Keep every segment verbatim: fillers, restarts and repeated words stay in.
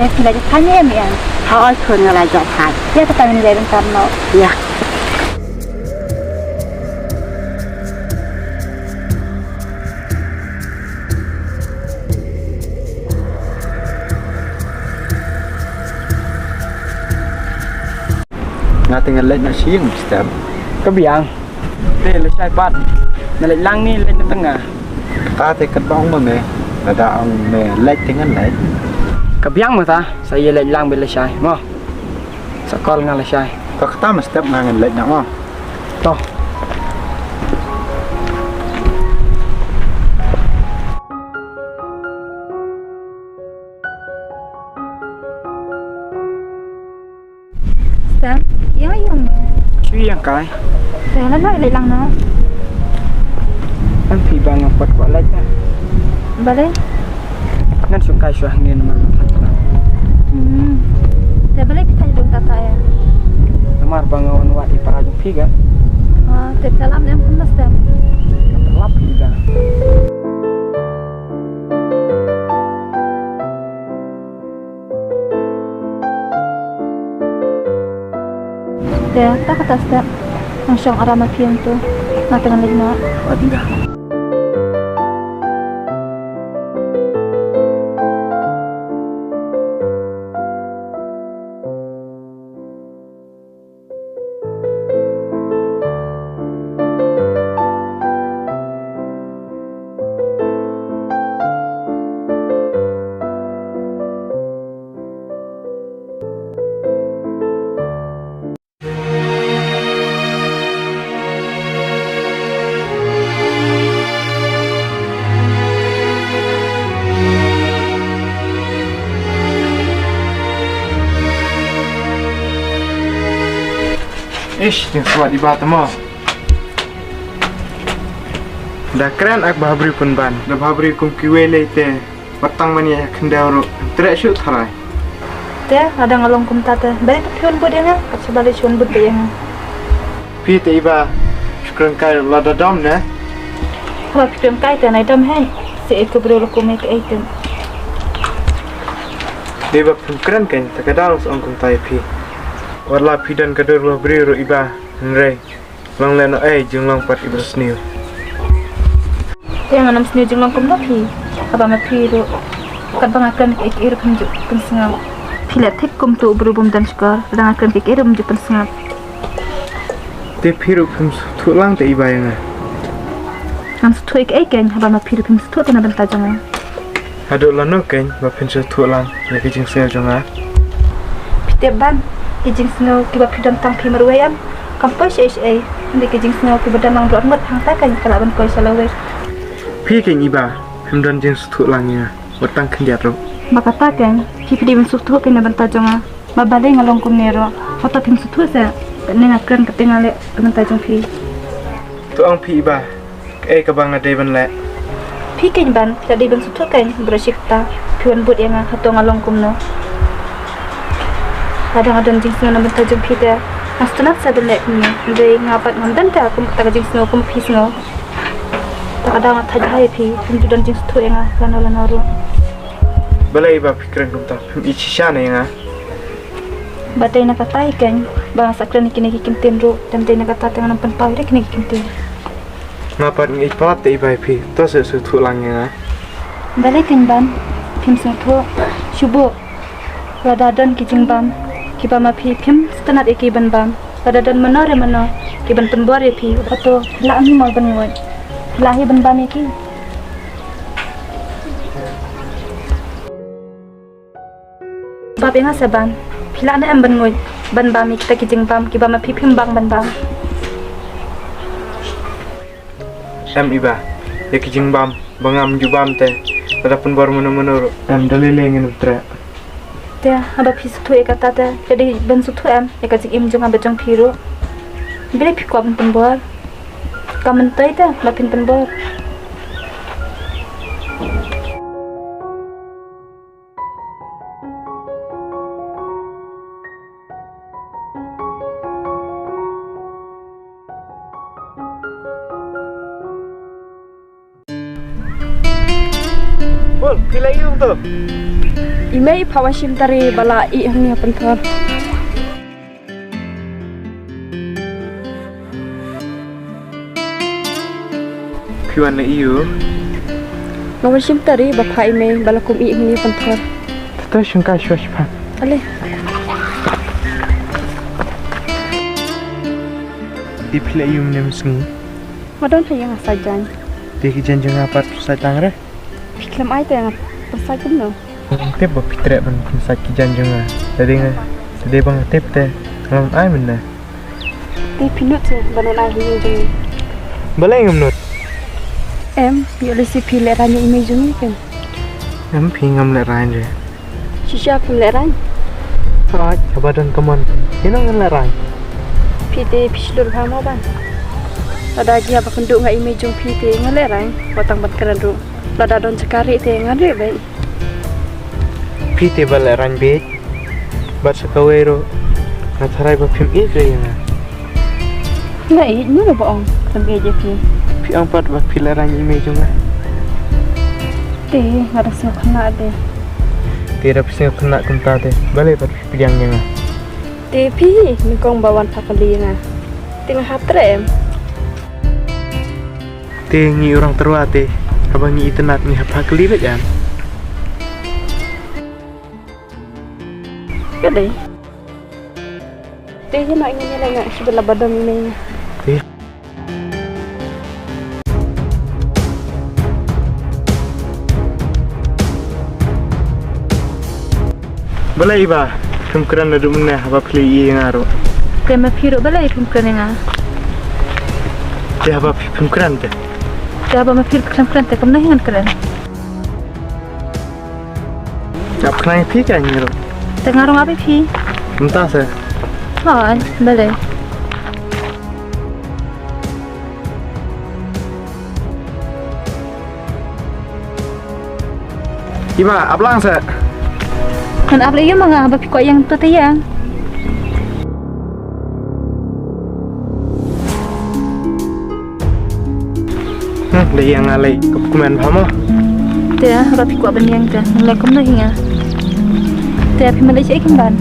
Phi la ïa thait ne em? Ha, oi khun, nga la ïa thait. Ïa, kata ngin ïa leit bynta noh. Ïa. Nga te ngan leit noh sha ïing, Step. Ka biang. Te lashai pat. Nga leit lang ne leit na tang nga? Kata te katba ong ma me. Lada ong me leit te ngan leit. Ka biang ma ta, sa ïa leit lang bad lashai mo. Sa call nga lashai. Ka kata ma Step, nga ngan leit noh mo. To. Step, ïa, ïa. Shu ïa kai. Te lano leit lang noh? Em phi ba nga pat kwah leit na. Balei? Ngan shu kai shuwa hangne namar. Hmm. Te balei phi thait bynta ta ïa? Namar ba nga wan wad ïa i para jong phi ka. Ah, te phi la lap ne em kumno Step? Nga lap phi da. Te ta kata Step. Ngan shong ïalam ma phi hangto. Nga te ngan leit noh. Wat ïa. Ish, jingsngewbha i Bah te mo. Da kren ak bha briew pynban. Da bha briew kum kiwei lei te. Wat tang ban ïa khyndew ruh. Treh shuh tharai. Te, lada nga long kumta te. Balei phi wan bud ïa nga? Kat shaba lei shu wan bud ïa nga. Phi te i Bah. Shu kren kai lada dom ne. Haba phi kren kai te nai dom hei. Sa ïeit ka briew la kum ïa kaei te. Dei ba phim kren kein, te ka dang sa ong kumta ïa phi. Wat la phi don ka dur bha briew ruh i Bah. Hynrei. Long lehnohei, jinglong pat i ba sniew. Te ngan ym sniew jinglong kumno phi. Haba ma phi ruh. Katba nga kren kiei kiei ruh phim ju pynsngap. Phi leh thik kum uto u briew bym don shkor. Lada nga kren kiei kiei ruh phim ju pynsngap. Te phi ruh phim sngewthuh lang te i Bah ïa nga. Ngan sngewthuh ïa kaei kein, haba ma phi ruh phim sngewthuh te na bynta jong nga. Haduh lano kein ba phin sngewthuh lang ïa ki jingsngew jong nga? Phi tip ban, ki jingsngew kiba phi don tang phi marwei em kam poi shaei shaei. Hynrei ki jingsngew kiba don lang baroh arngut hangta kein ka lah ban poi sha lawei. Phi kein i Bah, phim don jingsngewthuh lang ïa nga wat tang khyndiat ruh. Ba kata kein, phi phi dei ban sngewthuh kein na bynta jong nga. Ba balei nga long kumne ruh. Hato phim sngewthuh se? Kane nga kren kata nga leh na bynta jong phi. To ong phi i Bah. Kaei kaba nga dei ban leh? Phi kein ban, phi la dei ban sngewthuh kein, baroh shi katta. Phi wan bud ïa nga, hato nga long kumno? Lada nga don jingsngew na bynta jong phi te, nga sngewtynnat sa ban leh kumne. Hynrei nga pat ngam don te kum kata ka jingsngew kum phi sngew. Te ka daw nga thait bha ïa phi, phim ju don jingsngewthuh ïa nga lano lano ruh. Balei ba phi kren kumta, phim ïeit shisha ne ïa nga? Ba dei na kata hi kein, ba nga sa kren ïa kine ki kyntien ruh, te ym dei na kata te ngan ym pynpaw ïa kine ki kyntien. Nga pat nga ïeit palat te i Bah ïa phi, to sa sngewthuh lang ïa nga. Balei kein ban, phim sngewthuh, shu buh. Lada don ki jingbam, kiba ma phi phim sngewtynnat ïa ki ban bam. Lada don mano re mano, ki ban pynbor ïa phi, hato phi lah hi mo ban nguid. Phi lah hi ban bam ïa ki. Bam ïa nga sa ban. Phi lah ne em ban nguid ban bam ïa kita ki jingbam kiba ma phi phim bang ban bam. Em i Bah, ïa ki jingbam ba ngam ju bam te, lada pynbor mano mano ruh em da lei lei ngin ym treh. Te haba phi sngewthuh ïa kata te, ka dei ban sngewthuh em ïa ka jingim jong nga bad jong phi ruh. Balei phi kwah ban pynbor? Ka myntoi te ba phin pynbor. Bol, phi la ïoh to. I mei i pha wan shim tari ba la ih hangne ha pynthor. Phi wan na ïu? Nga wan shim tari ba pha i mei ba la kum ih hangne ha pynthor. Tata shim ka shwa shwa. Ale. I phi la ïu mynne mynsngi? Nga don ha ïing ha sait jaiñ. Te ki jaiñ jong nga pat sait tang re? Phi khlem ai te nga pynsait kumno? Tip ba phi treh ban pynsait ki jaiñ jong nga. Te dei nga, te dei ba nga tip te ngam ai mynne. Te phi nud seh ban ai ha ïing jong ngi. Balei ngam nud? Em, ïoh lehse phi lehraiñ ïa i mei jong ngi ken? Em, phi ngam lehraiñ re. Shisha phim lehraiñ? Hooid, haba don ka mon, ïano ngan lehraiñ? Phi te phi shlur bha mo ban. Lada jia ba kynduh nga i mei jong phi te nga lehraiñ, wat tang ban kren ruh. Lada don jaka rieh te ngan rieh beit. Phi te ba lehraiñ beit. Bad sa kawei ruh, nga tharai ba phim ïeit re ïa nga. Nga ïeit, mano ba ong khlem ïeit ïa phi? Phi ong pat ba phi lehraiñ ïa i mei jong nga. Te nga da sngewkhynnah de. Te da phi sngewkhynnah kumta te balei pat phi pdiang ïa nga? Te phi nyngkong ba wan pha kylli ïa nga. Te nga hap treh em? Te ngi u rang tyrwa te haba ngi itynnat ngi hap pha kylli beit em? Ka dei. Te ïa ma ïa ngi la nga shi bala ba dom ïa ngi. Te. Balei ba phim kren naduh mynne haba phi la ïohi ïa nga ruh? Te ma phi ruh balei phim kren ïa nga? Te haba phi phim kren te? Te haba ma phi ruh phim kren te kumno hi ngan kren? Ap khnang ïa phi ka ngi ruh. Te nga ruh nga ap ïa phi. Mynta se. Hooid, balei? Iba, ap lang se. Ngan ap lei ïa ma nga ba phi kwah ïeng to te ïeng. Hmm, lei ïa nga lei, ka kmen bha mo. Te, haba phi kwah ban ïeng te, ngan leh kumno hi nga. Te, phi ma lei shaei kin ban.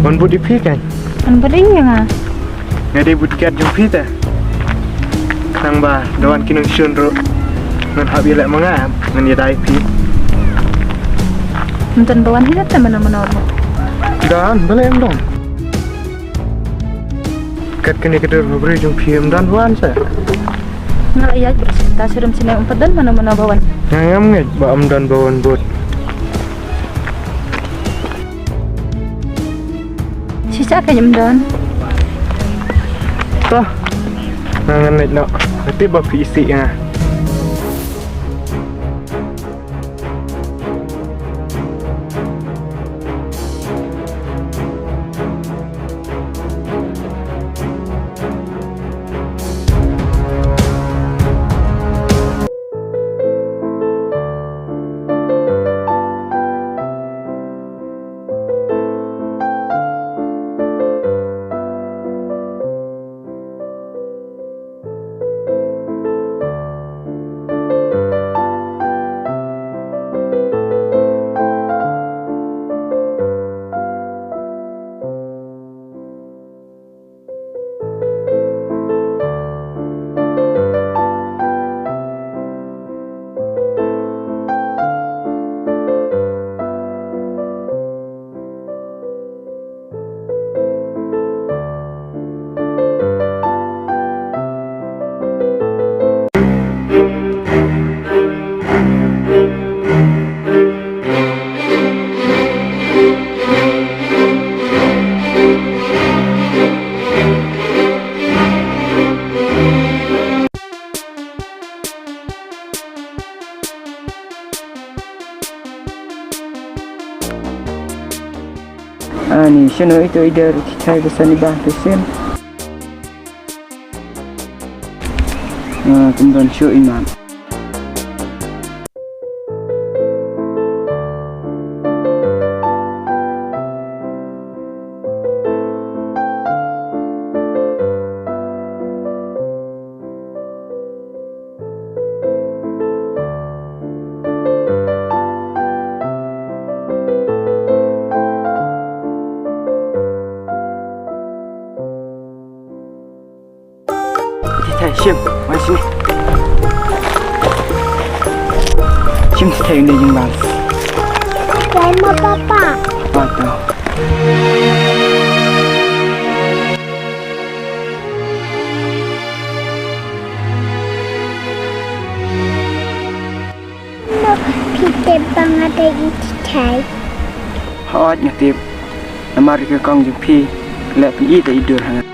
Wan bud ïa phi kan. Wan bud ïa nga. Nga dei bodyguard jong phi te. Khnang ba, da wan ki nongshun ruh. Ngan hap ïaleh ma nga, ngan ïada ïa phi. Ym don ba wan hi te mano mano ruh. Don, balei ym don. Kat kane ka dur ba briew jong phi ym don ba wan sa. Nga la ïaid bad shisha syriem snem ym pat don mano mano ba wan. Nga ngam ngeit ba ym don ba wan bud. Shisha ka ym don. To. Nga ngeit noh. Nga tip ba phi isih ïa nga. Ani, shano ito i dei ruh ki thai ba san i ba te sien. Ah, kum don shuh i man. Hey, shim, wai shim. Shim, stay in the jingban. Kai mo papa. Wai to. No, phi tip ba nga dei i trai. Hooid nga tip. Namar i kong jong phi leh pyn-i da i dur ha nga.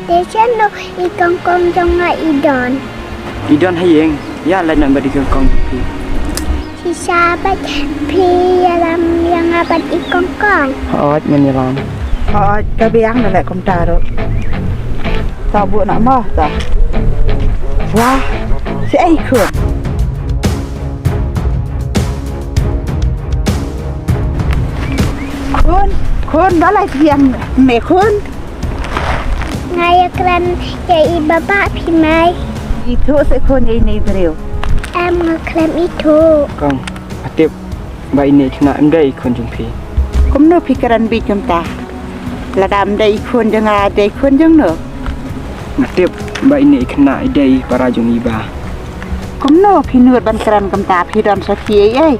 Te shen no i kong kong jong nga i don. I don ha ïing, ïa leh nam bad i kong kong jong phi. Shisha bad phi ïalam ïa nga bad i kong kong. Hooid ngan ïalam. Hooid ka biang da leh kumta ruh. Ta bu na ma ta. Wah, si ai khun. Khun, khun, ba la ïeng me khun. Nga ïa kren ïa i baba phi mai. Ithuh se khun ïa ine i briew. Em nga khlem ithuh. Kong, nga tip ba ine i khynnah em dei i khun jong phi. Kumno phi kren beit kumta? Lada em dei i khun jong nga, dei i khun jong no? Nga tip ba ine i khynnah i dei i para jong i ba. Kumno phi nud ban kren kumta, phi don sakhi ei ei?